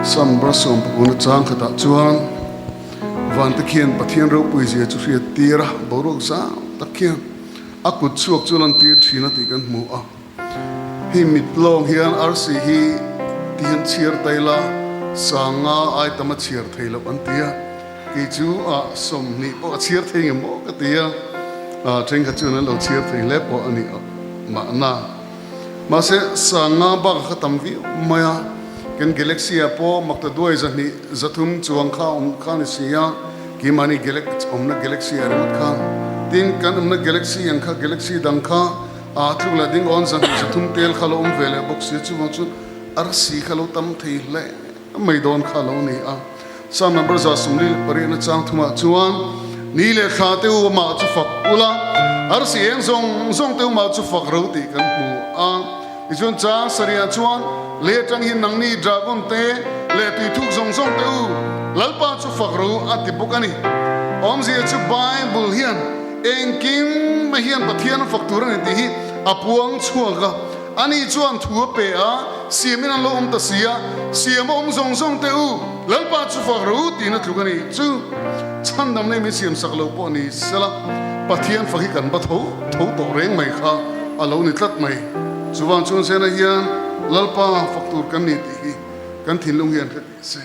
Sam Brasawm pakuna chang khatah chuan vante khian Pathian ropui zia chu hriat tir a, boruak zau tak khian a kut chhuak chu lantir thin a tih kan hmu a. Hei mit lawng hian arsi hi ti hian chhiar tai la, sanga ai tam a chhiar thei loh an ti a, kei chu ah 20 pawh a chhiar thei nge maw ka ti a, thenkhat chuan an lo chhiar thei hle pawh a nih mahna. Mahse sanga bak kha tam viau mai a, kan galaxy ah pawh maktaduai 200 300 chuang kha awm kha a ni si a, keimahni awmna galaxy ah ringawt khan tin kan awmna galaxy ang kha galaxy dang kha A tluk leh ding awn 200 300 tel kha lo awm ve leh bawk sia, chuvang chuan arsi kha lo tam thei hle mai dawn kha lo ni a. Psalm number 148 chang thumah chuan, Ni leh thla te u amah chu fak ula, arsi eng zawng zawng te u mah chu fak ro tih kan hmu a. Tichuan chang sarihah chuan, Lei atang hi nangni dragon te leh tuithuk zawng zawng te u Lalpa chu fak ro a ti bawk a ni. Awmzia chu Bible hian Engkim mai hian Pathian a fak tur a ni tih hi a puang chhuak a, ani chuan thu a pe a, siamin an lo awm ta si a, siam a awm zawng zawng teh u, Lalpa chu fak rawh u tiin a tluk a ni. Chu chhandam nei min siam sak lo pawh ni sela, Pathian fak hi kan va tho tho tawh reng mai kha a lo ni tlat mai. Chuvang chuan zena hian Lalpa fak tur kan ni tih hi kan thinlung hian hre teh se.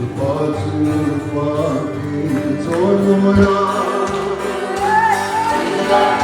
Lalpa chu fakin chawi mawi a.